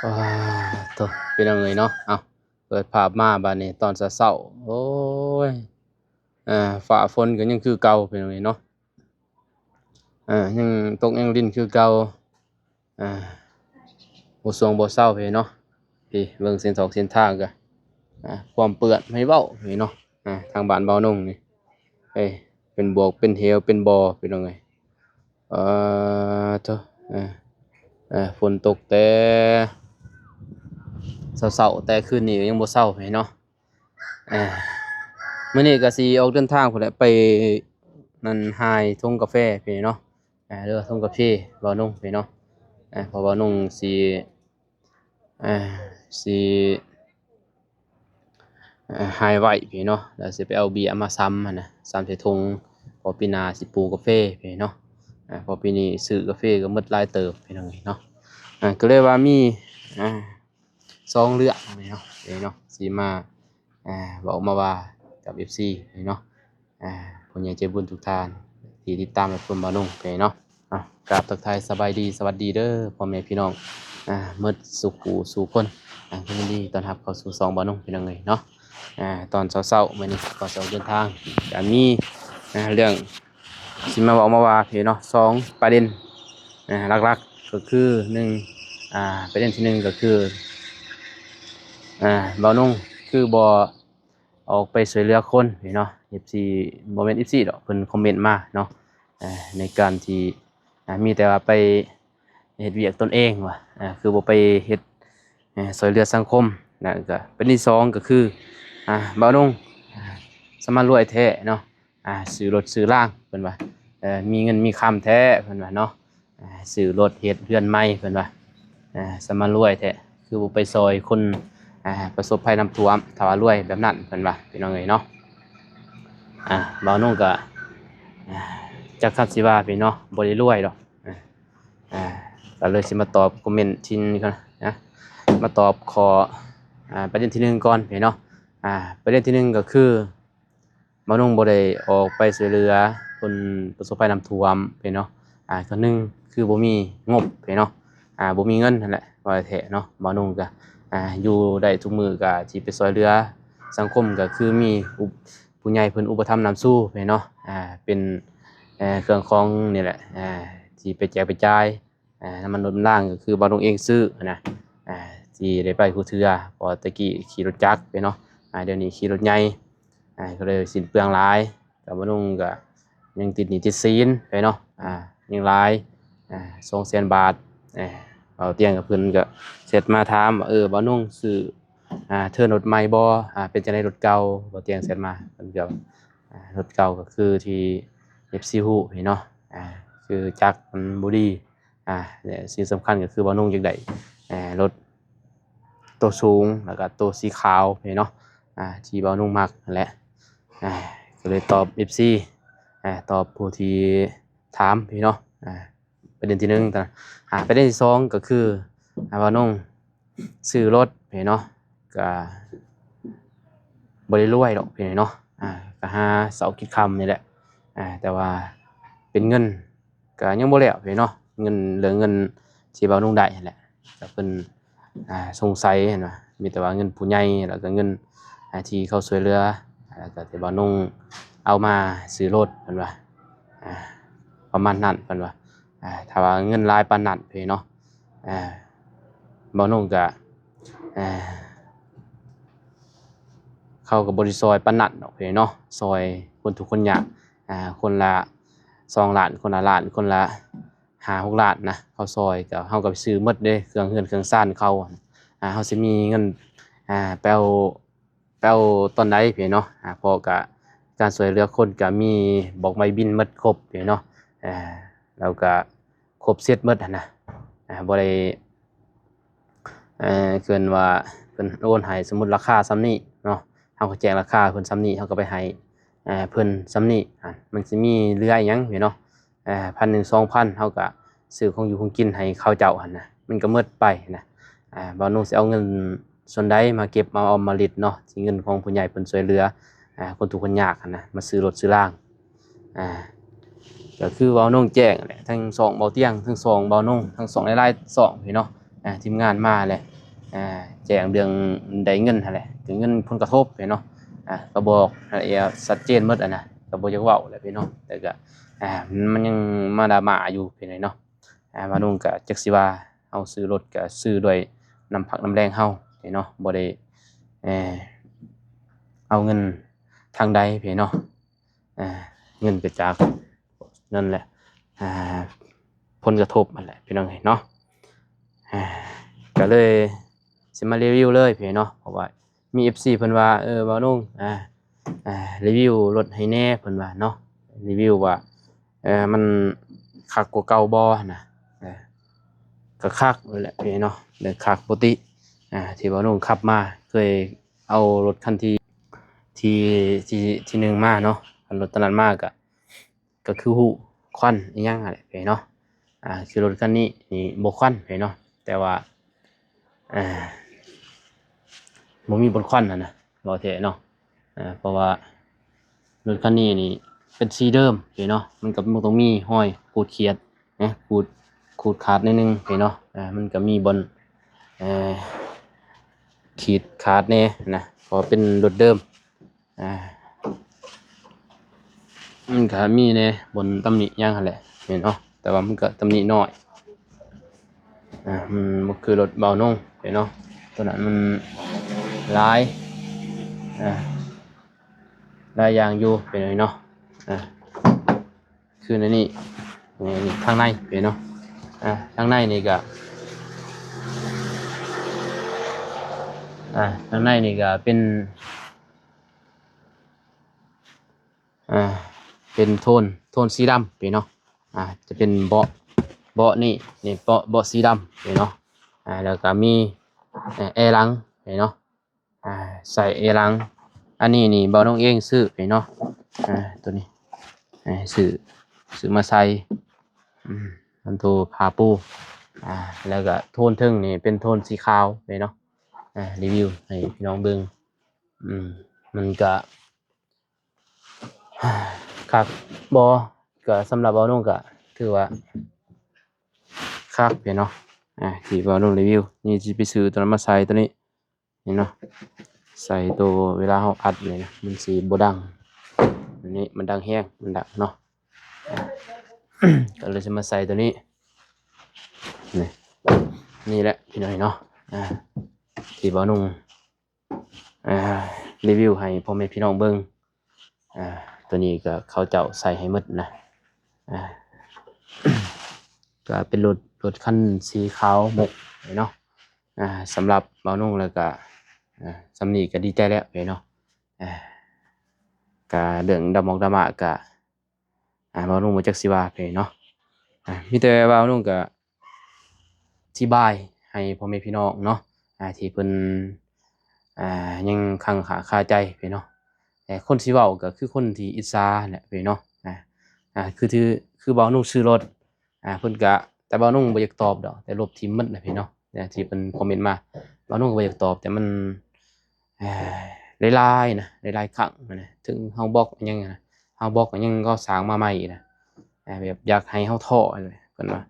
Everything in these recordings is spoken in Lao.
ອາ ໂທ້ ພີ່ນ້ອງເອີຍເນາະ ເອົາ ເປີດພາບມາບາດນີ້ຕອນເຊົ້າໆ ໂອ້ຍ ອາ ຟ້າຝົນກໍຍັງຄືເກົ່າ ພີ່ນ້ອງເອີຍເນາະ ອາ ຍັງຕົກຍັງລິນຄືເກົ່າ ອາ ບໍ່ຊ່ວງບໍ່ເຊົາ ພີ່ເນາະ ພີ່ ເບິ່ງເສັ້ນທອກເສັ້ນທາງກໍ ອາ ຄວາມເປື້ອນໃຫ້ເວົ້າ ພີ່ເນາະ ອາ ທາງບ້ານບ່າວນົງນີ້ ເອີ ເປັນບວກເປັນເຫວເປັນບໍ່ ພີ່ນ້ອງເອີຍ ເອີ ໂທ້ ເອີ ເອີ ຝົນຕົກແຕ່ເຊົ້າໆ ແຕ່ຄືນນີ້ກໍຍັງບໍ່ເຊົາ ພີ່ເນາະ ເອີ ມື້ນີ້ກໍຊິອອກເດີນທາງພຸ້ນແຫຼະ ໄປນັ້ນ ຫາຍທົ່ງກາແຟ ພີ່ເນາະ ເອີ ຫຼືວ່າທົ່ງກາເຟບ່າວນົງ ພີ່ເນາະ ເອີ ເພາະບ່າວນົງຊິ ເອີ ຊິ ເອີ ຫາຍໄວ້ພີ່ເນາະ ແລ້ວຊິໄປເອົາເບ້ຍມາຊຳຫັ້ນນະ ຊຳໃສ່ຖົງ ເພາະປີໜ້າຊິປູກກາເຟພີ່ເນາະ ເພາະປີນີ້ຊື້ກາເຟກໍໝົດຫຼາຍເຕີບພີ່ນ້ອງເນາະ ກໍເລີຍວ່າມີ ສອງເລື່ອງເນາະ ເນາະ ຊິມາ ເວົ້າມາວ່າກັບເອັຟຊີເນາະ ຜູ້ໃຫຍ່ໃຈບຸນທຸກທ່ານທີ່ຕິດຕາມຮັບຊົມບ່າວນົງເນາະ ອາ ກາບທັກທາຍສະບາຍດີ ສະຫວັດດີເດີພໍ່ແມ່ພີ່ນ້ອງ ອາ ໝົດສູ່ຜູ້ສູ່ຄົນ ອາ ຍິນດີຕ້ອນຮັບເຂົ້າສູ່ຊ່ອງບ່າວນົງ ພີ່ນ້ອງເອີຍເນາະ ອາ ຕອນເຊົ້າໆ ມື້ນີ້ກໍຈະເດີນທາງ ກະມີ ອາ ເລື່ອງຊິມາເວົ້າມາວ່າພີ່ເນາະ ສອງປະເດັນ ອາ ຫຼັກໆ ກໍຄື ໜຶ່ງ ອາ ປະເດັນທີໜຶ່ງ ກໍຄື ອາ ບ່າວນົງຄືບໍ່ ອອກໄປຊ່ວຍເຫຼືອຄົນເນາະ ເອັຟຊີ ບໍ່ແມ່ນເອັຟຊີດອກ ເພິ່ນຄອມເມັນມາເນາະ ເອີ ໃນການທີ່ ອາ ມີແຕ່ວ່າໄປເຮັດວຽກຕົນເອງວ່າ ເອີ ຄືບໍ່ໄປເຮັດ ເອີ ຊ່ວຍເຫຼືອສັງຄົມ ແລ້ວກໍປະເດັນທີສອງກໍຄື ອາ ບ່າວນົງ ອາ ສາມາດລວຍແທ້ເນາະ ອາ ຊື້ລົດຊື້ລາງ ເພິ່ນວ່າ ເອີ ມີເງິນມີຄຳແທ້ ເພິ່ນວ່າເນາະ ອາ ຊື້ລົດເຮັດເຮືອນໃໝ່ ເພິ່ນວ່າ ອາ ສາມາດລວຍແທ້ ຄືບໍ່ໄປຊ່ອຍຄົນ ອາ ປະສົບໄພນ້ຳຖ້ວມ ຖ້າວ່າລວຍແບບນັ້ນ ເພິ່ນວ່າ ພີ່ນ້ອງເອີຍເນາະ ອາ ບ່າວນົງກໍ ອາ ຈັກຄຳຊິວ່າພີ່ເນາະ ບໍ່ໄດ້ລວຍດອກ ອາ ກໍເລີຍຊິມາຕອບຄອມເມັນທີໜຶ່ງກ່ອນນະ ມາຕອບຂໍ້ ອາ ປະເດັນທີໜຶ່ງກ່ອນພີ່ເນາະ ອາ ປະເດັນທີໜຶ່ງກໍຄື ບ່າວນົງບໍ່ໄດ້ອອກໄປຊ່ວຍເຫຼືອຄົນປະສົບໄພນ້ຳຖ້ວມເນາະ ອາ ກໍໜຶ່ງຄືບໍ່ມີງົບເນາະ ອາ ບໍ່ມີເງິນຫັ້ນແຫຼະ ວ່າແທ້ເນາະ ບ່າວນົງກໍ ອາ ຢູ່ໄດ້ທຸກມື້ກໍຊິໄປຊ່ວຍເຫຼືອສັງຄົມ ກໍຄືມີ ຜູ້ໃຫຍ່ເພິ່ນອຸປະຖຳນຳຊູເນາະ ອາ ເປັນ ເອີ ເຄື່ອງຂອງນີ້ແຫຼະ ອາ ທີ່ໄປແຈກໄປຈ່າຍ ອາ ນ້ຳມັນລົດນ້ຳລາງກໍຄືບ່າວນົງເອງຊື້ນະ ອາ ທີ່ໄດ້ໄປຄູ່ເທື່ອ ເພາະແຕ່ກີ້ຂີ່ລົດຈັກເນາະ ອາ ດຽວນີ້ຂີ່ລົດໃຫຍ່ ອາ ກໍເລີຍສິ້ນເປືອງຫຼາຍ ກໍບ່າວນົງກໍຍັງຕິດໜີ້ຕິດສິນເນາະ ອາ ຍັງຫຼາຍ ອາ ສອງແສນບາດ ອາ ບ່າວຕຽງກັບເພິ່ນກໍແຊັດມາຖາມວ່າ ເອີ ບ່າວນົງຊື້ ອາ ເທີນລົດໃໝ່ບໍ່ ອາ ເປັນຈັ່ງໃດລົດເກົ່າ ບ່າວຕຽງແຊັດມາ ເພິ່ນກໍ ອາ ລົດເກົ່າກໍຄືທີ່ເອັຟຊີຮູ້ເນາະ ອາ ຄືຈັກມັນບໍ່ດີ ອາ ແລະ ສິ່ງສຳຄັນກໍຄືບ່າວນົງຢາກໄດ້ ອາ ລົດໂຕສູງ ແລ້ວກໍໂຕສີຂາວເນາະ ອາ ທີ່ບ່າວນົງມັກຫັ້ນແຫຼະ ອາ ກໍເລີຍຕອບເອັຟຊີ ອາ ຕອບຜູ້ທີ່ຖາມເນາະ ອາ ປະເດັນທີໜຶ່ງ ອາ ປະເດັນທີສອງກໍຄື ອາ ບ່າວນົງຊື້ລົດເນາະ ກໍບໍ່ໄດ້ລວຍດອກເນາະ ອາ ກໍຫາເຊົ້າກິນຄ່ຳນີ້ແຫຼະ ອາ ແຕ່ວ່າເປັນເງິນ ກໍຍັງບໍ່ແລ້ວເນາະ ເງິນ ເລື່ອງເງິນທີ່ບ່າວນົງໄດ້ຫັ້ນແຫຼະ ກໍເພິ່ນ ອາ ສົງໄສຫັ້ນວ່າ ມີແຕ່ວ່າເງິນຜູ້ໃຫຍ່ ແລ້ວກໍເງິນ ອາ ທີ່ເຂົາຊ່ວຍເຫຼືອ ແລ້ວກໍທີ່ບ່າວນົງເອົາມາຊື້ລົດ ເພິ່ນວ່າ ອາ ປະມານນັ້ນ ເພິ່ນວ່າ ອາ ຖ້າວ່າເງິນຫຼາຍປານນັ້ນເນາະ ອາ ບ່າວນົງກໍ ອາ ເຂົາກໍບໍ່ໄດ້ຊ່ອຍປານນັ້ນດອກເນາະ ຊ່ອຍຄົນທຸກຄົນຍາກ ອາ ຄົນລະສອງລ້ານ ຄົນລະລ້ານ ຄົນລະຫ້າຫົກລ້ານນະ ເຂົາຊ່ອຍ ກໍເຮົາກໍໄປຊື້ໝົດເດ້ ເຄື່ອງເຮືອນເຄື່ອງຊານເຂົາ ອາ ເຮົາຊິມີເງິນ ອາ ແປວ ແປວຕອນໃດເນາະ ອາ ເພາະກະການຊ່ວຍເຫຼືອຄົນກະມີບອກໃບບິນໝົດຄົບເນາະ ອາ ແລ້ວກະຄົບເສັດໝົດຫັ້ນນະ ອາ ບໍ່ໄດ້ ເອີ ເອີ້ນວ່າເພິ່ນໂອນໃຫ້ ສົມມຸດລາຄາສ່ຳນີ້ເນາະ ເຮົາກໍແຈ້ງລາຄາເພິ່ນສ່ຳນີ້ ເຮົາກໍໄປໃຫ້ ເອີ ເພິ່ນສ່ຳນີ້ ອາ ມັນຊິມີເຫຼືອອີ່ຫຍັງເນາະ ອາ ພັນໜຶ່ງ ສອງພັນ ເຮົາກໍຊື້ຂອງຢູ່ຂອງກິນໃຫ້ເຂົາເຈົ້າຫັ້ນນະ ມັນກໍໝົດໄປນະ ອາ ບ່າວນົງຊິເອົາເງິນສ່ວນໃດມາເກັບມາອອມມາລິດເນາະ ທີ່ເງິນຂອງຜູ້ໃຫຍ່ເພິ່ນຊ່ວຍເຫຼືອ ອາ ຄົນທຸກຄົນຍາກຫັ້ນນະ ມາຊື້ລົດຊື້ລາງ ອາ ກໍຄືບ່າວນົງແຈ້ງແຫຼະ ທັງຊ່ອງບ່າວຕຽງ ທັງຊ່ອງບ່າວນົງ ທັງຊ່ອງຫຼາຍໆຊ່ອງເນາະ ອາ ທີມງານມາແຫຼະ ອ່າ ແຈ້ງເລື່ອງໄດ້ເງິນຫັ້ນແຫຼະ ເລື່ອງເງິນຜົນກະທົບເນາະ ອ່າ ກໍບອກລະອຽດຊັດເຈນໝົດຫັ້ນນະ ກໍບໍ່ຢາກເວົ້າແຫຼະພີ່ນ້ອງ ແຕ່ກໍ ອ່າ ມັນຍັງມາດຣາມາຢູ່ພີ່ນ້ອງເນາະ ອ່າ ບ່າວນົງກໍຈັກຊິວ່າ ເຮົາຊື້ລົດກໍຊື້ດ້ວຍນ້ຳພັກນ້ຳແຮງເຮົາເນາະ ບໍ່ໄດ້ ເອີ ເອົາເງິນທາງໃດພີ່ນ້ອງເນາະ ອ່າ ເງິນກໍຈາກນັ້ນແຫຼະ ອ່າ ຜົນກະທົບຫັ້ນແຫຼະພີ່ນ້ອງເອີຍເນາະ ອ່າ ກໍເລີຍຊິມາຣີວິວເລີຍພີ່ນ້ອງເນາະ ເພາະວ່າມີເອັຟຊີເພິ່ນວ່າ ເອີ ບ່າວນົງ ອ່າ ອ່າ ຣີວິວລົດໃຫ້ແດ່ ເພິ່ນວ່າເນາະ ຣີວິວວ່າ ເອີ ມັນຄັກກວ່າເກົ່າບໍ່ຫັ້ນນະ ເອີ ກໍຄັກແຫຼະພີ່ນ້ອງເນາະ ເລື່ອງຄັກປົກກະຕິ ອ່າ ທີ່ບ່າວນົງຂັບມາ ເຄີຍເອົາລົດຄັນທີ່ ທີ່ ທີ່ ທີ່ໜຶ່ງມາເນາະ ຄັນລົດຕອນນັ້ນມາກໍ ກໍຄືຮູ້ຄວັນອີ່ຫຍັງຫັ້ນແຫຼະພີ່ນ້ອງເນາະ ອ່າ ຄືລົດຄັນນີ້ນີ້ບໍ່ຄວັນພີ່ນ້ອງເນາະ ແຕ່ວ່າ ອ່າ ບໍ່ມີບ່ອນຄວັນຫັ້ນນະ ເວົ້າແທ້ເນາະ ອ່າ ເພາະວ່າລົດຄັນນີ້ນີ້ເປັນສີເດີມພີ່ນ້ອງເນາະ ມັນກໍບໍ່ຕ້ອງມີຮອຍຂູດຂຽດນະ ຂູດ ຂູດຂາດໜ້ອຍໜຶ່ງພີ່ນ້ອງເນາະ ອ່າ ມັນກໍມີບ່ອນ ເອີ ຂູດຂາດແດ່ນະ ເພາະວ່າເປັນລົດເດີມ ອ່າ ມັນກໍມີແດ່ບ່ອນຕຳໜິຫຍັງຫັ້ນແຫຼະ ແມ່ນເນາະ ແຕ່ວ່າມັນກໍຕຳໜິໜ້ອຍ ອ່າ ມັນບໍ່ຄືລົດບ່າວນົງເນາະ ໂຕນັ້ນມັນຫຼາຍ ອ່າ ຫຼາຍຢ່າງຢູ່ ເປັນຫຍັງເນາະ ອ່າ ຄືໃນນີ້ ນີ້ ນີ້ທາງໃນເນາະ ອ່າ ທາງໃນນີ້ກະ ອ່າ ທາງໃນນີ້ກະເປັນ ອ່າ ເປັນໂທນ ໂທນສີດຳເນາະ ອ່າ ຈະເປັນເບາະ ເບາະນີ້ ນີ້ເບາະ ເບາະສີດຳເນາະ ອ່າ ແລ້ວກະມີ ເອີ ແອຫຼັງເນາະ ອ່າ ໃສ່ແອຫຼັງ ອັນນີ້ນີ້ບ່າວນົງເອງຊື້ເນາະ ອ່າ ໂຕນີ້ ເອີ ຊື້ ຊື້ມາໃສ່ ອືມ ມັນໂຕຜ້າປູ ອ່າ ແລ້ວກະໂທນເທິງນີ້ເປັນໂທນສີຂາວເນາະ ອ່າ ຣີວິວໃຫ້ພີ່ນ້ອງເບິ່ງ ອືມ ມັນກະ ຄັກບໍ່ ກະສຳລັບບ່າວນົງກະຖືວ່າຄັກເນາະ ອ່າ ທີ່ບ່າວນົງຣີວິວ ນີ້ຊິໄປຊື້ໂຕນັ້ນມາໃສ່ໂຕນີ້ ນີ້ເນາະ ໃສ່ໂຕເວລາເຮົາອັດນີ້ນະ ມັນຊິບໍ່ດັງ ອັນນີ້ມັນດັງແຮງ ມັນດັງເນາະ ກໍເລີຍຊິມາໃສ່ໂຕນີ້ ນີ້ ນີ້ແຫຼະພີ່ນ້ອງເນາະ ອ່າ ທີ່ບ່າວນົງ ອ່າ ຣີວິວໃຫ້ພໍ່ແມ່ພີ່ນ້ອງເບິ່ງ ອ່າ ໂຕນີ້ກໍເຂົາເຈົ້າໃສ່ໃຫ້ໝົດນະ ອ່າ ກໍເປັນລົດ ລົດຄັນສີຂາວມຸກເນາະ ອ່າ ສຳລັບບ່າວນົງແລ້ວກໍ ອ່າ ສ່ຳນີ້ກໍດີໃຈແລ້ວເນາະ ອ່າ ກໍເລື່ອງດຳມອກດຳມະກໍ ອ່າ ບ່າວນົງບໍ່ຈັກຊິວ່າໃດເນາະ ອ່າ ມີແຕ່ບ່າວນົງກໍອະທິບາຍໃຫ້ພໍ່ແມ່ພີ່ນ້ອງເນາະ ອ່າ ທີ່ເພິ່ນ ອ່າ ຍັງຄ້າງຄາຄາໃຈເນາະ ແຕ່ຄົນຊິເວົ້າກໍຄືຄົນທີ່ອິດສາແຫຼະເນາະ ອ່າ ອ່າ ຄື ຄື ຄືບ່າວນົງຊື້ລົດ ອ່າ ເພິ່ນກະ ແຕ່ບ່າວນົງບໍ່ຢາກຕອບດອກ ແຕ່ລົບຖິ້ມໝົດນະພີ່ນ້ອງເນາະ ທີ່ເພິ່ນຄອມເມັນມາ ບ່າວນົງກໍບໍ່ຢາກຕອບ ແຕ່ມັນ ເອີ ຫຼາຍໆນະ ຫຼາຍໆຄັ້ງນະ ເຖິງເຮົາບລັອກຫຍັງນະ ເຮົາບລັອກຫຍັງກໍສ້າງມາໃໝ່ນະ ແບບຢາກໃຫ້ເຮົາທໍ້ນະ ເພິ່ນວ່າ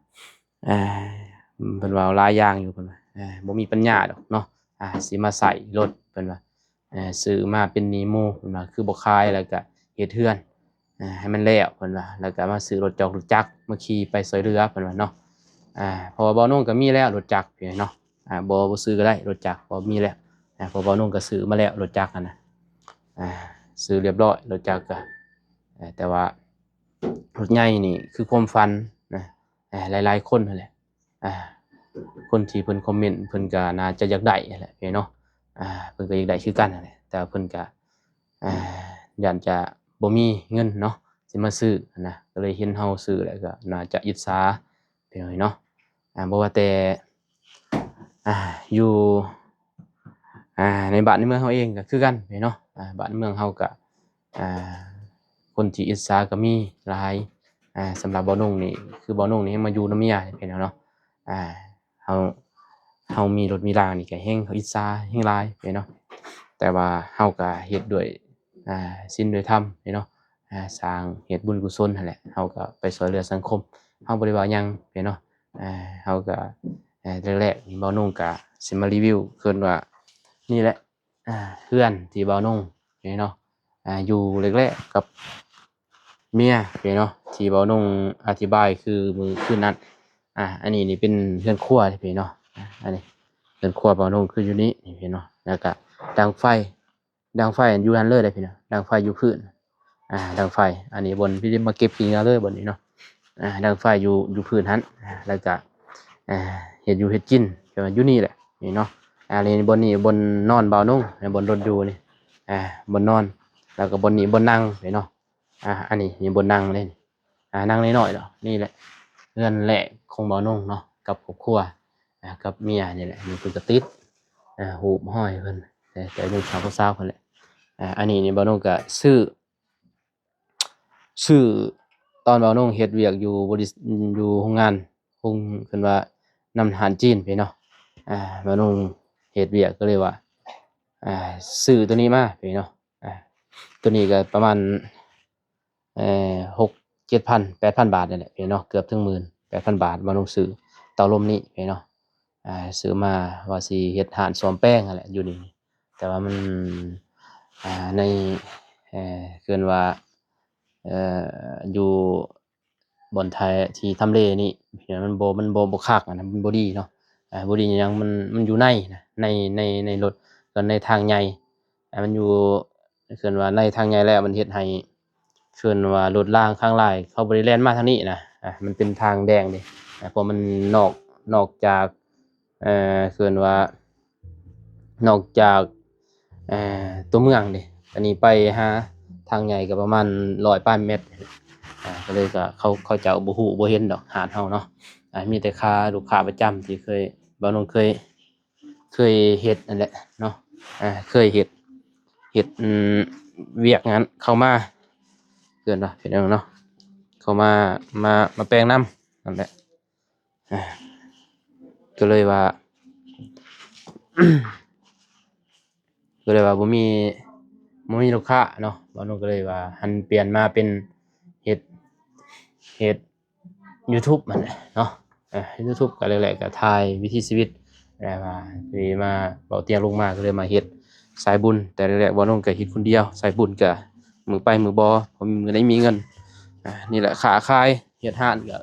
ເອີ ເພິ່ນເວົ້າຫຼາຍຢ່າງຢູ່ ເພິ່ນວ່າ ເອີ ບໍ່ມີປັນຍາດອກເນາະ ອ່າ ຊິມາໃຊ້ລົດ ເພິ່ນວ່າ ເອີ ຊື້ມາເປັນໜີ້ໝູ່ ເພິ່ນວ່າ ຄືບໍ່ຂາຍ ແລ້ວກະເຮັດເຮືອນ ອ່າ ໃຫ້ມັນແລ້ວ ເພິ່ນວ່າ ແລ້ວກະມາຊື້ລົດຈອກລົດຈັກມາຂີ່ໄປຊ່ອຍເຫຼືອ ເພິ່ນວ່າເນາະ ອ່າ ເພາະວ່າບ່າວນົງກໍມີແລ້ວລົດຈັກເນາະ ອ່າ ບໍ່ ບໍ່ຊື້ກໍໄດ້ລົດຈັກ ເພາະມີແລ້ວ ອ່າ ເພາະບ່າວນົງກໍຊື້ມາແລ້ວລົດຈັກຫັ້ນນະ ອ່າ ຊື້ລຽບຮ້ອຍລົດຈັກກໍ ເອີ ແຕ່ວ່າລົດໃຫຍ່ນີ້ຄືຄວາມຝັນນະ ອ່າ ຫຼາຍໆຄົນຫັ້ນແຫຼະ ອ່າ ຄົນທີ່ເພິ່ນຄອມເມັນ ເພິ່ນກໍໜ້າຈະຢາກໄດ້ຫັ້ນແຫຼະເນາະ ອ່າ ເພິ່ນກໍຢາກໄດ້ຄືກັນຫັ້ນແຫຼະ ແຕ່ວ່າເພິ່ນກໍ ອ່າ ຢ້ານຈະບໍ່ມີເງິນເນາະ ຊິມາຊື້ຫັ້ນນະ ກໍເລີຍເຫັນເຮົາຊື້ແລ້ວກໍໜ້າຈະອິດສາພີ່ນ້ອງເນາະ ອ່າ ບໍ່ວ່າແຕ່ ອ່າ ຢູ່ ອ່າ ໃນບ້ານໃນເມືອງເຮົາເອງກໍຄືກັນເນາະ ອ່າ ບ້ານເມືອງເຮົາກໍ ອ່າ ຄົນທີ່ອິດສາກໍມີຫຼາຍ ອ່າ ສຳລັບບ່າວນົງນີ້ ຄືບ່າວນົງນີ້ມາຢູ່ນຳເມຍເນາະ ອ່າ ເຮົາ ເຮົາມີລົດມີລານີ້ກໍແຮງເຂົາອິດສາແຮງຫຼາຍເນາະ ແຕ່ວ່າເຮົາກໍເຮັດດ້ວຍ ອ່າ ສິນດ້ວຍທຳເນາະ ອ່າ ສ້າງເຮັດບຸນກຸສົນຫັ້ນແຫຼະ ເຮົາກໍໄປຊ່ວຍເຫຼືອສັງຄົມ ເຮົາບໍ່ໄດ້ວ່າຫຍັງເນາະ ອ່າ ເຮົາກໍ ເອີ ແລກໆນີ້ບ່າວນົງກະ ຊິມາຣີວິວ ເອີ້ນວ່າ ນີ້ແຫຼະ ອ່າ ເຮືອນທີ່ບ່າວນົງນີ້ເນາະ ອ່າ ຢູ່ແລກໆກັບເມຍນີ້ເນາະ ທີ່ບ່າວນົງອະທິບາຍຄືມື້ຄືນນັ້ນ. ອ່າ ອັນນີ້ນີ້ເປັນເຮືອນຄົວນີ້ເນາະ ອ່າ ອັນນີ້ເຮືອນຄົວບ່າວນົງຄືຢູ່ນີ້ນີ້ເນາະ ແລ້ວກະດັງໄຟ ດັງໄຟຢູ່ຫັ້ນເລີຍເດ້ພີ່ນ້ອງ ດັງໄຟຢູ່ພື້ນ ອ່າ ດັງໄຟ ອັນນີ້ບ່ອນທີ່ມາເກັບຂີ້ເຫຍື້ອເລີຍບ່ອນນີ້ເນາະ ອ່າ ດັງໄຟຢູ່ ຢູ່ພື້ນຫັ້ນ ອ່າ ແລ້ວກະ ອ່າ ເຮັດຢູ່ເຮັດກິນ ກໍຢູ່ນີ້ແຫຼະນີ້ເນາະ. ອັນນີ້ບ່ອນນີ້ບ່ອນນອນບ່າວນົງ ບ່ອນລົດຢູ່ນີ້ ອ່າ ບ່ອນນອນ ແລ້ວກໍບ່ອນນີ້ບ່ອນນັ່ງນີ້ເນາະ. ອ່າ ອັນນີ້ ນີ້ບ່ອນນັ່ງເດ້ ອ່າ ນັ່ງນ້ອຍໆດອກ ນີ້ແຫຼະ ເຮືອນແລກຂອງບ່າວນົງເນາະ ກັບຄອບຄົວ ອ່າ ກັບເມຍນີ້ແຫຼະ ນີ້ເພິ່ນກໍຕິດ ອ່າ ຮູບຮອຍເພິ່ນ ແຕ່ ແຕ່ອາຍຸສາວສາວເພິ່ນແຫຼະ. ອ່າ ອັນນີ້ນີ້ບ່າວນົງກໍຊື້ ຊື້ຕອນບ່າວນົງເຮັດວຽກຢູ່ບໍລິ ຢູ່ໂຮງງານ ໂຮງ ເອີ້ນວ່ານ້ຳຕານຈີນພີ້ເນາະ. ອ່າ ບ່າວນົງເຮັດວຽກກໍເລີຍວ່າ ອ່າ ຊື້ໂຕນີ້ມາພີ້ເນາະ. ອ່າ ໂຕນີ້ກໍປະມານ ເອີ ຫົກເຈັດພັນ ແປດພັນບາດນີ້ແຫຼະພີ່ນ້ອງ ເກືອບເຖິງໝື່ນ ແປດພັນບາດ ບ່າວນົງຊື້ເຕົາລົມນີ້ພີ່ນ້ອງ. ອ່າ ຊື້ມາວ່າຊິເຮັດຮ້ານສ້ອມແປງຫັ້ນແຫຼະຢູ່ນີ້ ແຕ່ວ່າມັນ ອ່າ ໃນ ເອີ ເອີ້ນວ່າ ເອີ ຢູ່ບ່ອນໄທ ທີ່ທຳເລນີ້ ມັນບໍ່ ມັນບໍ່ ບໍ່ຄັກຫັ້ນນະ ມັນບໍ່ດີເນາະ. ອ່າ ບໍ່ດີຫຍັງ ມັນ ມັນຢູ່ໃນນະ ໃນ ໃນ ໃນລົດ ກໍໃນທາງໃຫຍ່ ອ່າ ມັນຢູ່ ເອີ້ນວ່າໃນທາງໃຫຍ່ແລ້ວ ມັນເຮັດໃຫ້ ເອີ້ນວ່າລົດລາງຄາງລາຍ ເຂົາບໍ່ໄດ້ແລ່ນມາທາງນີ້ນະ. ອ່າ ມັນເປັນທາງແດງເດ້ ອ່າ ເພາະມັນນອກ ນອກຈາກ ເອີ້ນວ່າ ນອກຈາກ ເອີ ຕົວເມືອງເດ້ ອັນນີ້ໄປຫາທາງໃຫຍ່ກໍປະມານຮ້ອຍປາຍແມັດ. ອ່າ ກໍເລີຍກໍເຂົາ ເຂົາເຈົ້າບໍ່ຮູ້ບໍ່ເຫັນດອກຮ້ານເຮົາເນາະ. ອ່າ ມີແຕ່ຄ່າລູກຄ້າປະຈຳທີ່ເຄີຍ ບ່າວນົງເຄີຍ ເຄີຍເຮັດນັ້ນແຫຼະເນາະ. ອ່າ ເຄີຍເຮັດ ເຮັດ ອືມ ວຽກງານເຂົ້າມາ ເອີ້ນວ່າເປັນຫຍັງເນາະ ເຂົ້າມາ ມາ ມາແປງນຳນັ້ນແຫຼະ. ອ່າ ກໍເລີຍວ່າ ກໍເລີຍວ່າບໍ່ມີ ບໍ່ມີລູກຄ້າເນາະ ບ່າວນົງກໍເລີຍວ່າຫັນປ່ຽນມາເປັນເຮັດ ເຮັດຢູທູບຫັ້ນແຫຼະເນາະ. ເອີ ຢູທູບກໍແລກໆກໍຖ່າຍວິຖີຊີວິດ ແລະວ່າ ມາ ເບົາຕຽງລົງມາກໍເລີຍມາເຮັດສາຍບຸນ. ແຕ່ແລກໆບ່າວນົງກໍເຮັດຄົນດຽວ ສາຍບຸນກໍມື້ໄປມື້ບໍ່ ບໍ່ມີມື້ໃດມີເງິນ. ອ່າ ນີ້ແຫຼະ ຄ້າຂາຍ ເຮັດຮ້ານກໍ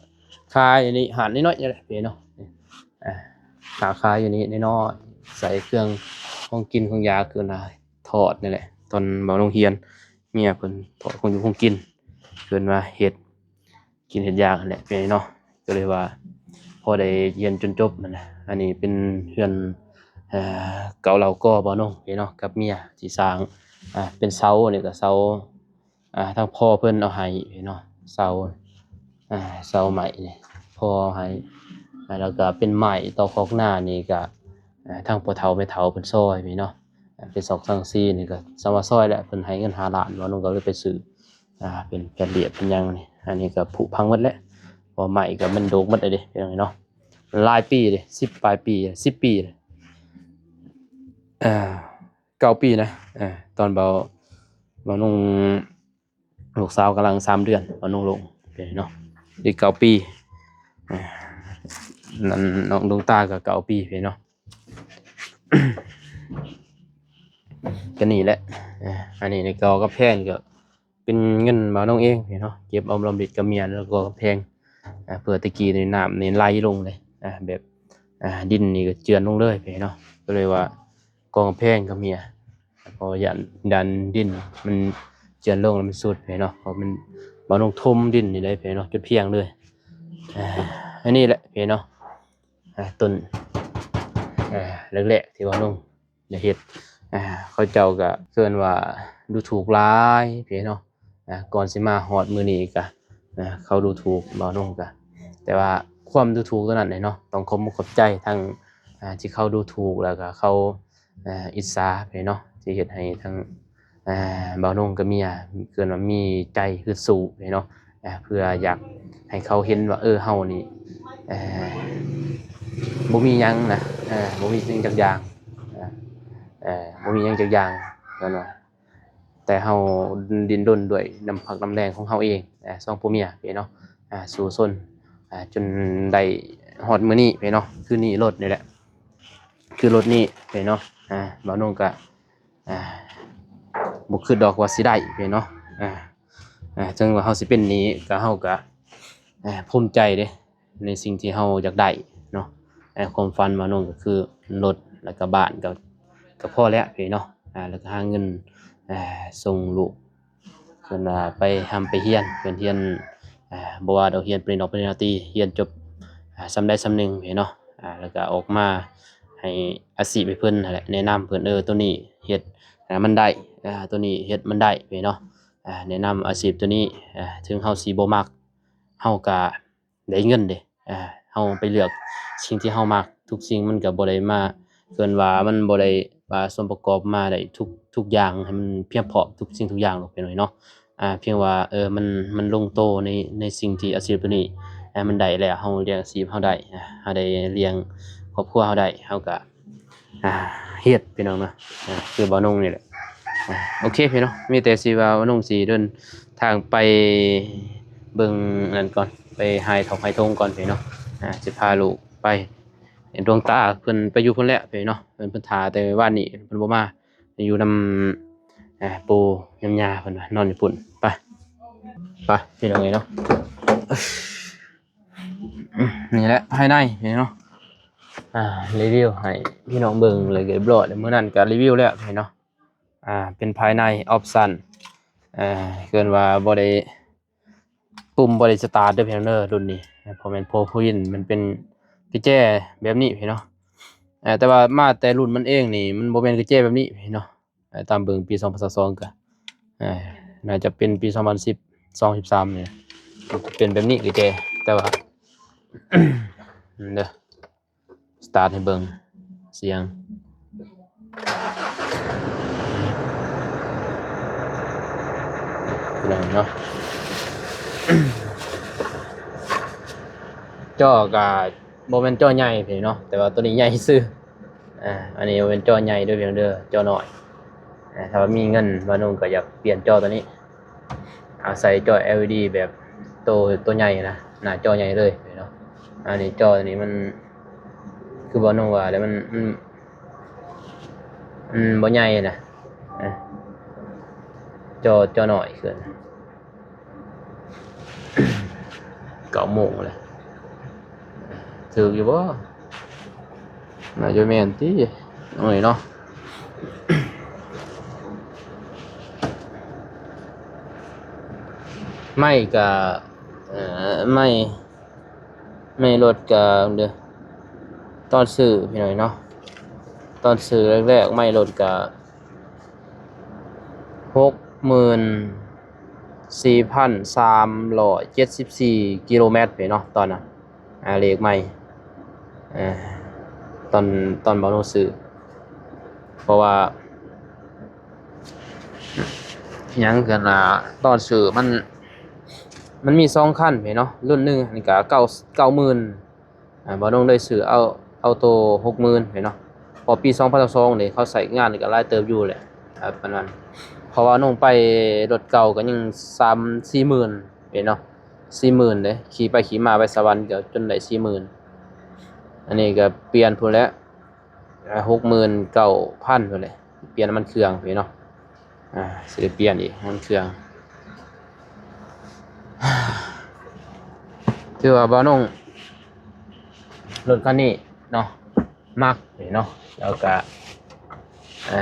ຂາຍຢູ່ນີ້ ຮ້ານນ້ອຍໆນີ້ແຫຼະພີ່ນ້ອງ. ອ່າ ຄ້າຂາຍຢູ່ນີ້ນ້ອຍໆ ໃສ່ເຄື່ອງຂອງກິນຂອງຢາ ຄືນາທອດນີ້ແຫຼະ. ຕອນບ່າວນົງຮຽນ ເມຍເພິ່ນທອດຂອງຢູ່ຂອງກິນ ເອີ້ນວ່າເຮັດກິນເຮັດຢາກຫັ້ນແຫຼະພີ່ນ້ອງ. ກໍເລີຍວ່າພໍໄດ້ຮຽນຈົນຈົບຫັ້ນນະ. ອັນນີ້ເປັນເຮືອນ ເອີ ເກົ່າເຫຼົ່າກໍບ່າວນົງພີ່ນ້ອງ ກັບເມຍທີ່ສ້າງ ອ່າ ເປັນເສົາ ນີ້ກໍເສົາ ອ່າ ທາງພໍ່ເພິ່ນເອົາໃຫ້ເນາະ ເສົາ ອ່າ ເສົາໄມ້ນີ້ພໍ່ເອົາໃຫ້. ອ່າ ແລ້ວກໍເປັນໄມ້ຕໍ່ຄອກນານີ້ກໍ ອ່າ ທາງພໍ່ເຖົ້າແມ່ເຖົ້າເພິ່ນຊ່ອຍເນາະ. ອ່າ ເປັນຊອກສັງກະສີນີ້ກໍສາມາດຊ່ອຍແຫຼະ ເພິ່ນໃຫ້ເງິນຫ້າລ້ານ ບ່າວນົງກໍເລີຍໄປຊື້ ອ່າ ເປັນແຜ່ນລຽບເປັນຫຍັງນີ້. ອັນນີ້ກໍຜຸພັງໝົດແຫຼະ ເພາະໄມ້ກໍມັນໂດກໝົດແລ້ວເດ້ພີ່ນ້ອງເນາະ. ຫຼາຍປີເດ້ ສິບປາຍປີ ສິບປີເດ້ ເກົ້າປີນະ. ອ່າ ຕອນເບົາ ເບົານຸ່ງ ລູກສາວກຳລັງສາມເດືອນ ເບົານຸ່ງລົງເນາະ ອີກເກົ້າປີ. ອ່າ ນັ້ນນ້ອງດວງຕາກໍເກົ້າປີເນາະ. ກໍນີ້ແຫຼະ ອ່າ ອັນນີ້ກໍກຳແພງກໍ ເປັນເງິນບ່າວນົງເອງເນາະ ເກັບອອມລອມລິດກັບເມຍ ແລ້ວກໍກຳແພງ ອ່າ ເພື່ອແຕ່ກີ້ນີ້ນ້ຳນີ້ໄຫຼລົງເດ້ ອ່າ ແບບ ອ່າ ດິນນີ້ກໍເຈື່ອນລົງເລີຍເນາະ. ກໍເລີຍວ່າກໍ່ກຳແພງກັບເມຍ ເພາະຢ້ານ ຢ້ານດິນມັນເຈື່ອນລົງແລ້ວມັນຊຸດເນາະ. ເພາະມັນ ບ່າວນົງຖົມດິນນີ້ໄດ້ເນາະ ຈົນພຽງເລີຍ. ອ່າ ອັນນີ້ແຫຼະເນາະ ອ່າ ຕົ້ນ ອ່າ ແລກໆທີ່ບ່າວນົງ ໄດ້ເຮັດ ອ່າ ເຂົາເຈົ້າກໍເອີ້ນວ່າດູຖູກຫຼາຍເນາະ. ອ່າ ກ່ອນຊິມາຮອດມື້ນີ້ກໍ ອ່າ ເຂົາດູຖູກບ່າວນົງກໍ ແຕ່ວ່າຄວາມດູຖູກຕົວນັ້ນເນາະ ຕ້ອງຂອບອົກຂອບໃຈທັງ ອ່າ ທີ່ເຂົາດູຖູກ ແລ້ວກໍເຂົາ ອ່າ ອິດສາເນາະ ທີ່ເຮັດໃຫ້ທັງ ອ່າ ບ່າວນົງກັບເມຍ ເອີ້ນວ່າມີໃຈຮຶດສູ້ເນາະ ອ່າ ເພື່ອຢາກໃຫ້ເຂົາເຫັນວ່າ ເອີ ເຮົານີ້ ເອີ ບໍ່ມີຫຍັງນະ ເອີ ບໍ່ມີຫຍັງຈັກຢ່າງ ເອີ ບໍ່ມີຫຍັງຈັກຢ່າງ ເອີ້ນວ່າ ແຕ່ເຮົາດິ້ນລົນດ້ວຍນ້ຳພັກນ້ຳແຮງຂອງເຮົາເອງ ເອີ ສອງຜົວເມຍເນາະ ອ່າ ສູ້ຊົນ ອ່າ ຈົນໄດ້ຮອດມື້ນີ້ເນາະ ຄືນີ້ລົດນີ້ແຫຼະ. ຄືລົດນີ້ເດ້ເນາະ. ອ່າ ບ່າວນົງກະ ອ່າ ບໍ່ຄິດດອກວ່າຊິໄດ້ເດ້ເນາະ. ອ່າ ອ່າ ເຖິງວ່າເຮົາຊິເປັນໜີ້ ກະ ເຮົາກະ ອ່າ ພູມໃຈເດ້ ໃນສິ່ງທີ່ເຮົາຢາກໄດ້ເນາະ. ອ່າ ຄວາມຝັນບ່າວນົງກະຄືລົດ ແລ້ວກະບ້ານ ກະ ກະພໍແລ້ວເດ້ເນາະ. ອ່າ ແລ້ວກະຫາເງິນ ອ່າ ສົ່ງລູກ ເພິ່ນວ່າໄປຮ່ຳໄປຮຽນ ເພິ່ນຮຽນ ອ່າ ບໍ່ວ່າດອກ ຮຽນປະລິນອອກປະລິນຍາຕີ ຮຽນຈົບ ອ່າ ສ່ຳໃດສ່ຳໜຶ່ງເນາະ. ອ່າ ແລ້ວກະອອກມາໃຫ້ອາຊີບໃຫ້ເພິ່ນຫັ້ນແຫຼະ ແນະນຳເພິ່ນ ເອີ ໂຕນີ້ເຮັດ ອ່າ ມັນໄດ້ ອ່າ ໂຕນີ້ເຮັດມັນໄດ້ເນາະ. ອ່າ ແນະນຳອາຊີບໂຕນີ້ ອ່າ ເຖິງເຮົາຊິບໍ່ມັກ ເຮົາກະ ໄດ້ເງິນເດ້. ອ່າ ເຮົາໄປເລືອກສິ່ງທີ່ເຮົາມັກ ທຸກສິ່ງມັນກະບໍ່ໄດ້ມາ ເອີ້ນວ່າມັນບໍ່ໄດ້ວ່າສ່ວນປະກອບມາໄດ້ທຸກ ທຸກຢ່າງໃຫ້ມັນພຽງພ້ອມທຸກສິ່ງທຸກຢ່າງດອກ ພີ່ນ້ອງເນາະ. ອ່າ ພຽງວ່າ ເອີ ມັນ ມັນລົງໂຕໃນ ໃນສິ່ງທີ່ອາຊີບໂຕນີ້ ອ່າ ມັນໄດ້ແລ້ວ ເຮົາລ້ຽງອາຊີບເຮົາໄດ້ ອ່າ ເຮົາໄດ້ລ້ຽງຄອບຄົວເຮົາໄດ້ ເຮົາກະ ອ່າ ເຮັດ ພີ່ນ້ອງເນາະ. ອ່າ ຄືບ່າວນົງນີ້ແຫຼະ. ອ່າ ໂອເຄ ພີ່ນ້ອງ ມີແຕ່ຊິວ່າບ່າວນົງຊິເດີນທາງໄປເບິ່ງອັນນັ້ນກ່ອນ ໄປຫາຍຖອກຫາຍຖົງກ່ອນ ພີ່ນ້ອງ. ອ່າ ຊິພາລູກໄປ ດວງຕາເພິ່ນໄປຢູ່ພຸ້ນແລ້ວ ພີ່ນ້ອງ. ເພິ່ນ ເພິ່ນຖ້າແຕ່ວານນີ້ ເພິ່ນບໍ່ມາ ຢູ່ນຳ ອ່າ ປູ່ນຳຍ່າເພິ່ນວ່າ ນອນຢູ່ພຸ້ນ. ໄປ ໄປ ພີ່ນ້ອງເອີຍເນາະ. ນີ້ແຫຼະພາຍໃນເນາະ. ອ່າ ຣີວິວໃຫ້ພີ່ນ້ອງເບິ່ງເລີຍຮຽບຮ້ອຍແລ້ວ ມື້ນັ້ນກະຣີວິວແລ້ວເນາະ. ອ່າ ເປັນພາຍໃນອອບຊັນ ເອີ້ນວ່າບໍ່ໄດ້ ປຸ່ມບໍ່ໄດ້ສະຕາດເດີພີ່ນ້ອງເດີ ລຸ້ນນີ້ ເພາະແມ່ນໂຟວີນ ມັນເປັນກະແຈແບບນີ້ພີ່ນ້ອງ. ເອີ ແຕ່ວ່າມາແຕ່ລຸ້ນມັນເອງນີ້ ມັນບໍ່ແມ່ນກະແຈແບບນີ້ພີ່ນ້ອງ. ເອີ ຕາມເບິ່ງປີສອງພັນຊາວສອງກະ ເອີ ໜ້າຈະເປັນປີສອງພັນສິບສອງ ສິບສາມນີ້ ມັນຈະເປັນແບບນີ້ກະແຈ. ແຕ່ວ່າ ເດີ ສະຕາດໃຫ້ເບິ່ງສຽງ ພີ່ນ້ອງເນາະ. ຈໍກະ ບໍ່ແມ່ນຈໍໃຫຍ່ເນາະ ແຕ່ວ່າໂຕນີ້ໃຫຍ່ຊື່. ອ່າ ອັນນີ້ບໍ່ແມ່ນຈໍໃຫຍ່ເດີພີ່ນ້ອງເດີ ຈໍນ້ອຍ. ອ່າ ຖ້າວ່າມີເງິນ ບ່າວນົງກະຢາກປ່ຽນຈໍໂຕນີ້ ເອົາໃສ່ຈໍແອລອີດີແບບໂຕ ໂຕໃຫຍ່ນະ ໜ້າຈໍໃຫຍ່ເລີຍເນາະ. ອັນນີ້ຈໍນີ້ມັນ ຄືບ່າວນົງວ່າແຫຼະ ມັນ ມັນ ມັນບໍ່ໃຫຍ່ນະ. ອ່າ ຈໍ ຈໍນ້ອຍເກີນ. ເກົ້າໂມງແລ້ວ ຖືກຢູ່ບໍ່? ໜ້າຈະແມ່ນຕິ ໂອ້ຍເນາະ. ໄມ້ກະ ເອີ ໄມ້ ໄມ້ລົດກະ ເດີ ຕອນຊື້ພີ່ນ້ອງເນາະ ຕອນຊື້ແລກໆ ໄມ້ລົດກະ ຫົກໝື່ນສີ່ພັນສາມຮ້ອຍເຈັດສິບສີ່ກິໂລແມັດເນາະ ຕອນນັ້ນ. ອ່າ ເລກໃໝ່ ເອີ ຕອນ ຕອນບ່າວນົງຊື້ ເພາະວ່າ ຫຍັງເກີນວ່າ ຕອນຊື້ມັນ ມັນມີສອງຄັນເນາະ ລຸ້ນໜຶ່ງຫັ້ນກະເກົ້າ ເກົ້າໝື່ນ ອ່າ ບ່າວນົງໄດ້ຊື້ເອົາ ເອົາໂຕຫົກໝື່ນເນາະ ເພາະປີສອງພັນຊາວສອງນີ້ເຂົາໃຊ້ງານກະຫຼາຍເຕີບຢູ່ແຫຼະ ອ່າ ປານນັ້ນ. ເພາະວ່ານ້ອງໄປລົດເກົ່າກະຍັງສາມສີ່ໝື່ນເນາະ ສີ່ໝື່ນເດ້ ຂີ່ໄປຂີ່ມາໄປສະຫວັນກະຈົນໄດ້ສີ່ໝື່ນ. ອັນນີ້ກະປ່ຽນພຸ້ນແຫຼະ ອ່າ ຫົກໝື່ນເກົ້າພັນພຸ້ນແຫຼະ ປ່ຽນນ້ຳມັນເຄື່ອງເນາະ. ອ່າ ຊິໄດ້ປ່ຽນອີກ ນ້ຳມັນເຄື່ອງ. ຖືວ່າບ່າວນົງ ລົດຄັນນີ້ເນາະ ມັກເນາະ ແລ້ວກະ ເອີ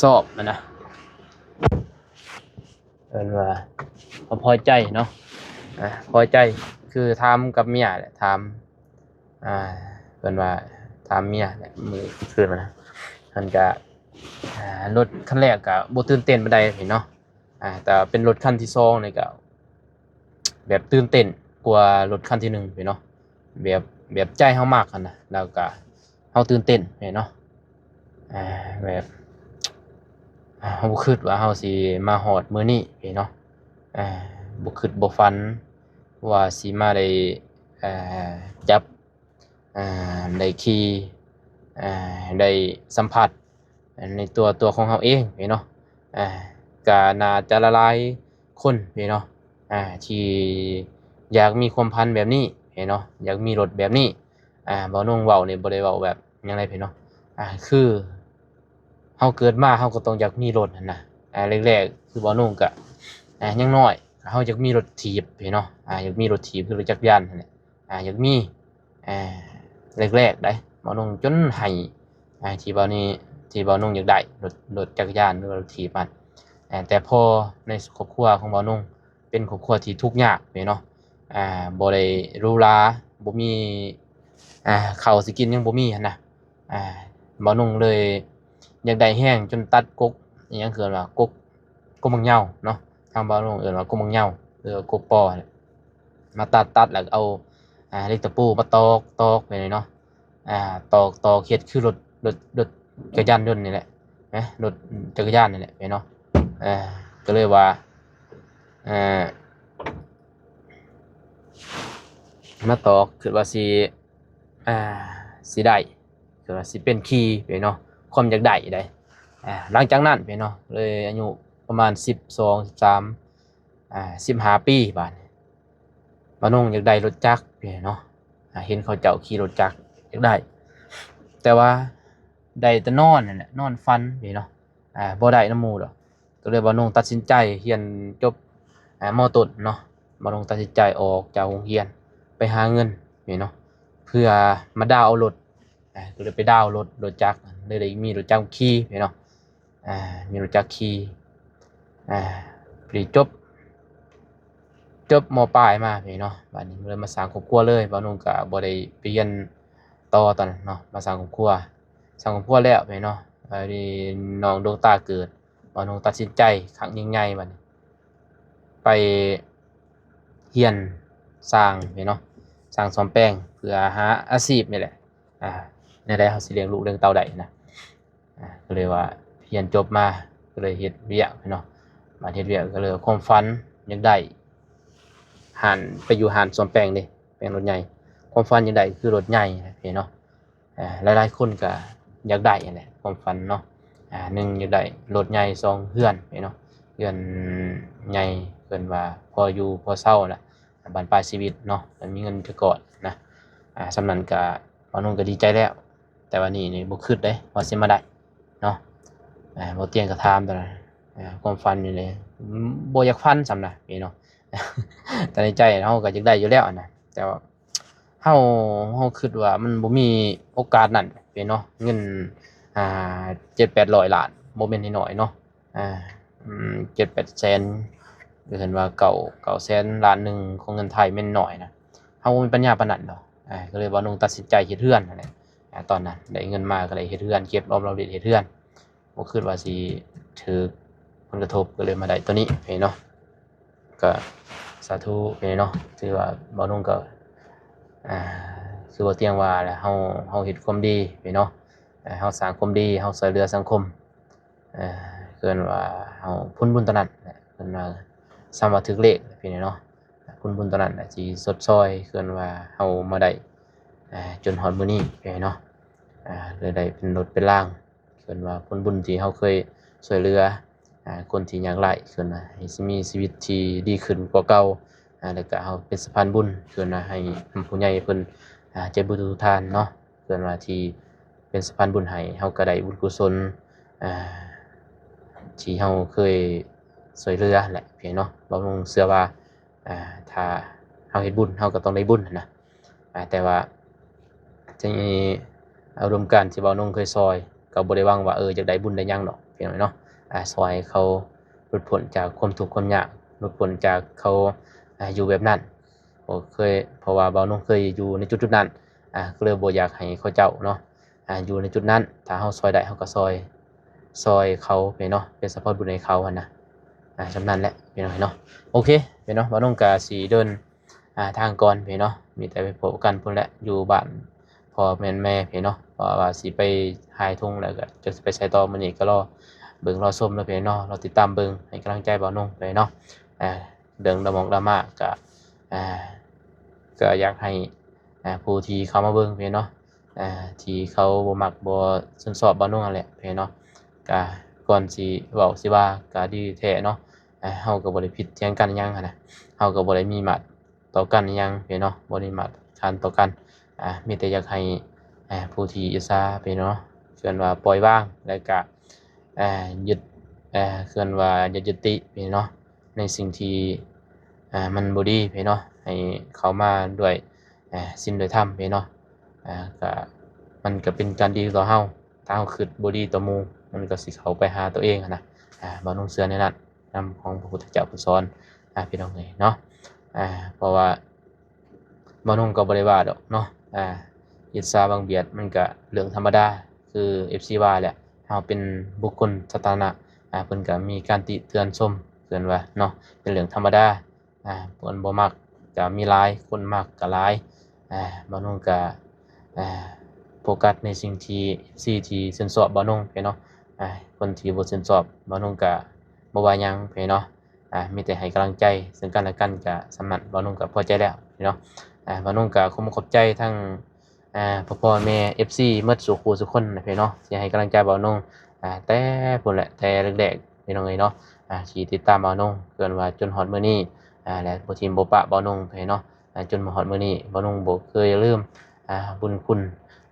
ຊອບຫັ້ນນະ ເອີ້ນວ່າພໍໃຈເນາະ. ອ່າ ພໍໃຈ ຄືຖາມກັບເມຍແຫຼະ ຖາມ ອ່າ ເພິ່ນວ່າຖາມເມຍແຫຼະ ມື້ຄືນຫັ້ນນະ ເພິ່ນກະ ອ່າ ລົດຄັນແລກກະບໍ່ຕື່ນເຕັ້ນປານໃດເນາະ. ອ່າ ແຕ່ເປັນລົດຄັນທີສອງນີ້ກະແບບຕື່ນເຕັ້ນກວ່າລົດຄັນທີໜຶ່ງເນາະ ແບບ ແບບໃຈເຮົາມັກຫັ້ນນະ ແລ້ວກະເຮົາຕື່ນເຕັ້ນເນາະ. ອ່າ ແບບ ອ່າ ເຮົາບໍ່ຄິດວ່າເຮົາຊິມາຮອດມື້ນີ້ເນາະ ອ່າ ບໍ່ຄິດບໍ່ຝັນວ່າຊິມາໄດ້ ອ່າ ຈັບ ອ່າ ໄດ້ຂີ່ ອ່າ ໄດ້ສຳຜັດໃນຕົວ ຕົວຂອງເຮົາເອງເນາະ. ອ່າ ກະໜ້າຈະຫຼາຍໆຄົນເນາະ ອ່າ ທີ່ຢາກມີຄວາມຝັນແບບນີ້ເນາະ ຢາກມີລົດແບບນີ້. ອ່າ ບ່າວນົງເວົ້ານີ້ບໍ່ໄດ້ເວົ້າແບບ ຫຍັງໃດພີ່ນ້ອງ ອ່າ ຄືເຮົາເກີດມາເຮົາກໍຕ້ອງຢາກມີລົດຫັ້ນນະ. ອ່າ ແລກໆ ຄືບ່າວນົງກະ ອ່າ ຍັງນ້ອຍ ເຮົາຢາກມີລົດຖີບພີ່ນ້ອງ ອ່າ ຢາກມີລົດຖີບຄືລົດຈັກກະຍານຫັ້ນແຫຼະ ອ່າ ຢາກມີ ອ່າ ແລກໆ ໃດ໋ ບ່າວນົງຈົນໃຫ້ ອ່າ ທີ່ບ່າວນີ້ ທີ່ບ່າວນົງຢາກໄດ້ລົດ ລົດຈັກກະຍານ ຫຼືວ່າລົດຖີບຫັ້ນ. ອ່າ ແຕ່ພໍໃນຄອບຄົວຂອງບ່າວນົງ ເປັນຄອບຄົວທີ່ທຸກຍາກເດ້ເນາະ ອ່າ ບໍ່ໄດ້ຫຼູຫຼາ ບໍ່ມີ ອ່າ ເຂົ້າຊິກິນຍັງບໍ່ມີຫັ້ນນະ. ອ່າ ບ່າວນົງເລີຍຢາກໄດ້ແຮງຈົນຕັດກົກ ອີຫຍັງເອີ້ນວ່າກົກ ກົກໝາກເຍົາເນາະ ທາງບ່າວນົງເອີ້ນວ່າກົກໝາກເຍົາ ຫຼືວ່າກົກປໍຫັ້ນແຫຼະ ມາຕັດ ຕັດແລ້ວກໍເອົາ ອ່າ ເຫຼັກຕະປູມາຕອກ ຕອກໄປເລີຍເນາະ. ອ່າ ຕອກ ຕອກເຮັດຄືລົດ ລົດ ລົດຈັກກະຍານຍົນນີ້ແຫຼະ ນະ ລົດຈັກກະຍານນີ້ແຫຼະ ແມ່ນເນາະ. ອ່າ ກໍເລີຍວ່າ ອ່າ ມາຕອກ ຄິດວ່າຊິ ອ່າ ຊິໄດ້ ຄິດວ່າຊິເປັນຂີ່ ແມ່ນເນາະ ຄວາມຢາກໄດ້ໃດ໋. ອ່າ ຫຼັງຈາກນັ້ນ ແມ່ນເນາະ ເລີຍອາຍຸປະມານສິບສອງ ສິບສາມ ອ່າ ສິບຫ້າປີ ບາດນີ້ ບ່າວນົງຢາກໄດ້ລົດຈັກ ເນາະ ອ່າ ເຫັນເຂົາເຈົ້າຂີ່ລົດຈັກ ຢາກໄດ້ ແຕ່ວ່າໄດ້ແຕ່ນອນນັ້ນແຫຼະ ນອນຝັນເນາະ ອ່າ ບໍ່ໄດ້ນຳໝູ່ດອກ. ກໍເລີຍບ່າວນົງຕັດສິນໃຈຮຽນຈົບ ອ່າ ມໍຕົ້ນເນາະ ບ່າວນົງຕັດສິນໃຈອອກຈາກໂຮງຮຽນໄປຫາເງິນເນາະ ເພື່ອມາດາວເອົາລົດ ອ່າ ກໍເລີຍໄປດາວລົດ ລົດຈັກ ເລີຍໄດ້ມີລົດຈັກຂີ່ເນາະ. ອ່າ ມີລົດຈັກຂີ່ ອ່າ ພໍດີຈົບ ຈົບ ມ.ປາຍ ມາເນາະ ບາດນີ້ເລີຍມາສ້າງຄອບຄົວເລີຍ. ບ່າວນົງກໍບໍ່ໄດ້ໄປຮຽນຕໍ່ຕອນນັ້ນເນາະ ມາສ້າງຄອບຄົວ ສ້າງຄອບຄົວແລ້ວເນາະ ບາດນີ້ນ້ອງດວງຕາເກີດ ບ່າວນົງຕັດສິນໃຈຄັ້ງຍິ່ງໃຫຍ່ ບາດນີ້ໄປຮຽນຊ່າງເນາະ ຊ່າງສ້ອມແປງ ເພື່ອຫາອາຊີບນີ້ແຫຼະ ອ່າ ແນວໃດເຮົາຊິລ້ຽງລູກລ້ຽງເຕົ້າໄດ້ນະ. ອ່າ ກໍເລີຍວ່າຮຽນຈົບມາກໍເລີຍເຮັດວຽກເນາະ ມາເຮັດວຽກກໍເລີຍຄວາມຝັນຢາກໄດ້ຮ້ານ ໄປຢູ່ຮ້ານສ້ອມແປງເດ້ ແປງລົດໃຫຍ່ ຄວາມຝັນຢາກໄດ້ຄືລົດໃຫຍ່ເນາະ. ອ່າ ຫຼາຍໆຄົນກໍຢາກໄດ້ຫັ້ນແຫຼະ ຄວາມຝັນເນາະ ອ່າ ໜຶ່ງ ຢາກໄດ້ລົດໃຫຍ່ ສອງ ເຮືອນເນາະ ເຮືອນໃຫຍ່ ເອີ້ນວ່າພໍຢູ່ພໍເຊົາລະ ບັ້ນປາຍຊີວິດເນາະ ແລ້ວມີເງິນຈະກອດນະ. ອ່າ ສ່ຳນັ້ນກໍ ບ່າວນົງກໍດີໃຈແລ້ວ ແຕ່ວ່ານີ້ນີ້ບໍ່ຄິດເດ້ວ່າຊິມາໄດ້ເນາະ. ອ່າ ບໍ່ຕຽງກໍຖາມຕອນນັ້ນ ອ່າ ຄວາມຝັນຢູ່ນີ້ ບໍ່ຢາກຝັນຊ້ຳນະເນາະ ແຕ່ໃນໃຈເຮົາກໍຢາກໄດ້ຢູ່ແລ້ວນະ ແຕ່ວ່າເຮົາ ເຮົາຄິດວ່າມັນບໍ່ມີໂອກາດນັ້ນເນາະ ເງິນ ອ່າ ເຈັດແປດຮ້ອຍລ້ານ ບໍ່ແມ່ນນ້ອຍໆເນາະ ອ່າ ເຈັດແປດແສນ ເອີ້ນວ່າເກົ້າ ເກົ້າແສນ ລ້ານໜຶ່ງຂອງເງິນໄທແມ່ນນ້ອຍນະ ເຮົາບໍ່ມີປັນຍາປານນັ້ນດອກ. ອ່າ ກໍເລີຍບ່າວນົງຕັດສິນໃຈເຮັດເຮືອນຫັ້ນແຫຼະ ອ່າ ຕອນນັ້ນໄດ້ເງິນມາກໍໄດ້ເຮັດເຮືອນ ເກັບອອມລອມລິບເຮັດເຮືອນ ບໍ່ຄິດວ່າຊິຖືກຜົນກະທົບ ກໍເລີຍມາໄດ້ໂຕນີ້ເນາະ. ກໍສາທຸເນາະ ຖືວ່າບ່າວນົງກໍ ອ່າ ຄືບໍ່ຕຽງວ່າແຫຼະ ເຮົາ ເຮົາເຮັດຄວາມດີເນາະ ເຮົາສ້າງຄວາມດີ ເຮົາຊ່ວຍເຫຼືອສັງຄົມ ເອີ້ນວ່າເຮົາຜົນບຸນຕົວນັ້ນແຫຼະ ເອີ້ນວ່າສ່ຳວ່າຖືກເລກພີ່ນ້ອງເນາະ ຜົນບຸນຕົວນັ້ນແຫຼະທີ່ຊົດຊ່ອຍ ເອີ້ນວ່າເຮົາມາໄດ້ ອ່າ ຈົນຮອດມື້ນີ້ພີ່ນ້ອງເນາະ ອ່າ ເລີຍໄດ້ເປັນລົດເປັນລາງ ເອີ້ນວ່າຜົນບຸນທີ່ເຮົາເຄີຍຊ່ວຍເຫຼືອ ອ່າ ຄົນທີ່ຍາກໄຮ້ ເອີ້ນວ່າໃຫ້ມີຊີວິດທີ່ດີຂຶ້ນກວ່າເກົ່າ ອ່າ ແລ້ວກະເຮົາເປັນສະພານບຸນ ເອີ້ນວ່າໃຫ້ຜູ້ໃຫຍ່ເພິ່ນ ອ່າ ໃຈບຸນທຸກທ່ານເນາະ ເອີ້ນວ່າທີ່ເປັນສະພານບຸນໃຫ້ ເຮົາກໍໄດ້ບຸນກຸສົນ ອ່າ ທີ່ເຮົາເຄີຍຊ່ວຍເຫຼືອແຫຼະພີ່ນ້ອງເນາະ. ບ່າວນົງເຊື່ອວ່າ ອ່າ ຖ້າເຮົາເຮັດບຸນ ເຮົາກໍຕ້ອງໄດ້ບຸນຫັ້ນນະ ອ່າ ແຕ່ວ່າຈະມີອຸດົມການທີ່ບ່າວນົງເຄີຍຊ່ອຍ ກໍບໍ່ໄດ້ຫວັງວ່າ ເອີ ຢາກໄດ້ບຸນໄດ້ຫຍັງດອກພີ່ນ້ອງເນາະ ອ່າ ຊ່ອຍເຂົາຫຼຸດພົ້ນຈາກຄວາມທຸກຄວາມຍາກ ຫຼຸດພົ້ນຈາກເຂົາ ອ່າ ຢູ່ແບບນັ້ນ ບໍ່ເຄີຍ ເພາະວ່າບ່າວນົງເຄີຍຢູ່ໃນຈຸດໆນັ້ນ ອ່າ ກໍເລີຍບໍ່ຢາກໃຫ້ເຂົາເຈົ້າເນາະ ອ່າ ຢູ່ໃນຈຸດນັ້ນ ຖ້າເຮົາຊ່ອຍໄດ້ເຮົາກໍຊ່ອຍ ຊ່ອຍເຂົາໄປເນາະ ເປັນສະພານບຸນໃຫ້ເຂົາຫັ້ນນະ ອ່າ ສ່ຳນັ້ນແຫຼະພີ່ນ້ອງເນາະ. ໂອເຄພີ່ນ້ອງ ບ່າວນົງກໍຊິເດີນ ອ່າ ທາງກ່ອນພີ່ນ້ອງເນາະ ມີແຕ່ໄປພົບກັນພຸ້ນແຫຼະ ຢູ່ບ້ານພໍ່ແມ່ນແມ່ພີ່ນ້ອງເນາະ ເພາະວ່າຊິໄປຫາຍທຸງ ແລ້ວກໍຈັກຊິໄປໃສຕໍ່ ມື້ນີ້ກໍລໍເບິ່ງລໍຊົມເນາະພີ່ນ້ອງເນາະ ລໍຕິດຕາມເບິ່ງ ໃຫ້ກຳລັງໃຈບ່າວນົງໄປເນາະ ອ່າ ເລື່ອງດຣາມອງດຣາມາກະ ອ່າ ກະຢາກໃຫ້ ອ່າ ຜູ້ທີ່ເຂົ້າມາເບິ່ງເນາະ ອ່າ ທີ່ເຂົາບໍ່ມັກບໍ່ຊື່ນຊອບບ່າວນົງຫັ້ນແຫຼະເນາະ ກະກ່ອນຊິເວົ້າຊິວ່າກະດີແທ້ເນາະ ອ່າ ເຮົາກໍບໍ່ໄດ້ຜິດຖຽງກັນຫຍັງຫັ້ນນະ ເຮົາກໍບໍ່ໄດ້ມີມາດຕໍ່ກັນຫຍັງເນາະ ບໍ່ໄດ້ມາດຕະຖານຕໍ່ກັນ ອ່າ ມີແຕ່ຢາກໃຫ້ ອ່າ ຜູ້ທີ່ອິດສາ ພີ່ນ້ອງເນາະ ເອີ້ນວ່າປ່ອຍວາງ ແລ້ວກະ ອ່າ ຢຸດ ອ່າ ເອີ້ນວ່າຢຸດ ຢຸດຕິ ພີ່ນ້ອງເນາະ ໃນສິ່ງທີ່ ອ່າ ມັນບໍ່ດີ ພີ່ນ້ອງເນາະ ໃຫ້ເຂົ້າມາດ້ວຍ ອ່າ ສິນດ້ວຍທຳ ພີ່ນ້ອງເນາະ ອ່າ ກະ ມັນກະເປັນການດີຕໍ່ເຮົາ ຖ້າເຮົາຄິດບໍ່ດີຕໍ່ໝູ່ ມັນກໍຊິເຂົ້າໄປຫາຕົວເອງຫັ້ນນະ ອ່າ ບ່າວນົງເຊື່ອແນວນັ້ນ ນຳຂອງພະພຸດທະເຈົ້າເພິ່ນສອນ ອ່າ ພີ່ນ້ອງເອີຍເນາະ ອ່າ ເພາະວ່າ ບ່າວນົງກໍບໍ່ໄດ້ວ່າດອກເນາະ ອ່າ ອິດສາບັງບຽດ ມັນກະເລື່ອງທຳມະດາ ຄືເອັຟຊີວ່າແຫຼະ ເຮົາເປັນບຸກຄົນສາທາລະນະ ອ່າ ເພິ່ນກະມີການຕິເຕືອນຊົມ ເອີ້ນວ່າເນາະ ເປັນເລື່ອງທຳມະດາ ອ່າ ຄົນບໍ່ມັກກະມີຫຼາຍ ຄົນມັກກະຫຼາຍ ອ່າ ບ່າວນົງກະ ອ່າ ໂຟກັສໃນສິ່ງທີ່ ເອັຟຊີ ທີ່ຊື່ນຊອບບ່າວນົງ ພີ່ນ້ອງເນາະ ອ່າ ຄົນທີ່ບໍ່ຊື່ນຊອບບ່າວນົງກະບໍ່ວ່າຫຍັງ ພີ່ນ້ອງເນາະ ອ່າ ມີແຕ່ໃຫ້ກຳລັງໃຈເຊິ່ງກັນແລະກັນ ກະສ່ຳນັ້ນບ່າວນົງກະພໍໃຈແລ້ວ ພີ່ນ້ອງເນາະ ອ່າ ບ່າວນົງກະຂໍຂອບໃຈທັງ ອ່າ ພໍ່ໆແມ່ໆ ເອັຟຊີ ໝົດສູ່ຄູ່ສູ່ຄົນນະ ພີ່ນ້ອງເນາະ ທີ່ໃຫ້ກຳລັງໃຈບ່າວນົງ ອ່າ ແຕ່ພຸ້ນແຫຼະ ແຕ່ແລກໆ ພີ່ນ້ອງເອີຍເນາະ ອ່າ ທີ່ຕິດຕາມບ່າວນົງ ເອີ້ນວ່າຈົນຮອດມື້ນີ້ ອ່າ ແລະ ບໍ່ຖິ້ມບໍ່ປະບ່າວນົງ ພີ່ນ້ອງເນາະ ອ່າ ຈົນມາຮອດມື້ນີ້ ບ່າວນົງບໍ່ເຄີຍລືມ ອ່າ ບຸນຄຸນ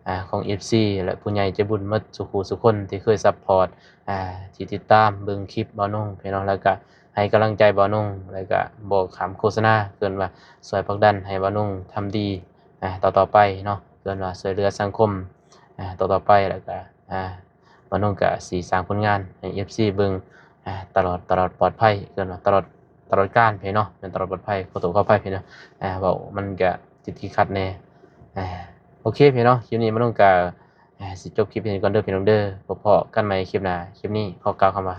ອ່າ ຂອງເອັຟຊີ ແລະ ຜູ້ໃຫຍ່ໃຈບຸນໝົດສູ່ຄູ່ສູ່ຄົນທີ່ເຄີຍຊັບພອດ ອ່າ ທີ່ຕິດຕາມເບິ່ງຄລິບບ່າວນົງ ພີ່ນ້ອງເນາະ ແລ້ວກະໃຫ້ກຳລັງໃຈບ່າວນົງ ແລ້ວກະບໍ່ຂ້າມໂຄສະນາ ເອີ້ນວ່າຊ່ວຍຜັກດັນໃຫ້ບ່າວນົງທຳດີ ອ່າ ຕໍ່ໆໄປເນາະ ເອີ້ນວ່າຊ່ວຍເຫຼືອສັງຄົມ ອ່າ ຕໍ່ໆໄປ ແລ້ວກະ ອ່າ ບ່າວນົງກະຊິສ້າງຜົນງານໃຫ້ເອັຟຊີເບິ່ງ ອ່າ ຕະຫຼອດ ຕະຫຼອດປອດໄພ ເອີ້ນວ່າຕະຫຼອດ ຕະຫຼອດການ ພີ່ນ້ອງເນາະ ແມ່ນຕະຫຼອດປອດໄພ ຂໍໂທດຂໍອະໄພ ພີ່ນ້ອງ ອ່າ ເວົ້າມັນກະຕິດຂັດແດ່ ອ່າ ໂອເຄ ພີ່ນ້ອງເນາະ ຄລິບນີ້ບ່າວນົງກະ ອ່າ ຊິຈົບຄລິບເປັນກ່ອນເດີ ພີ່ນ້ອງເດີ ພົບພໍ້ກັນໃໝ່ຄລິບໜ້າ ຄລິບນີ້ຂໍກ່າວຄຳວ່າ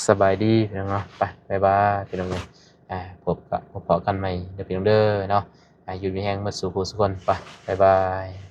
ສະບາຍດີ ພີ່ນ້ອງເນາະ ໄປ ບາຍບາຍ ພີ່ນ້ອງເອີຍ ອ່າ ພົບກະ ພົບພໍ້ກັນໃໝ່ເດີ ພີ່ນ້ອງເດີເນາະ ອ່າ ຢູ່ດີມີແຮງໝົດສູ່ຄູ່ສູ່ຄົນ ໄປ ບາຍບາຍ.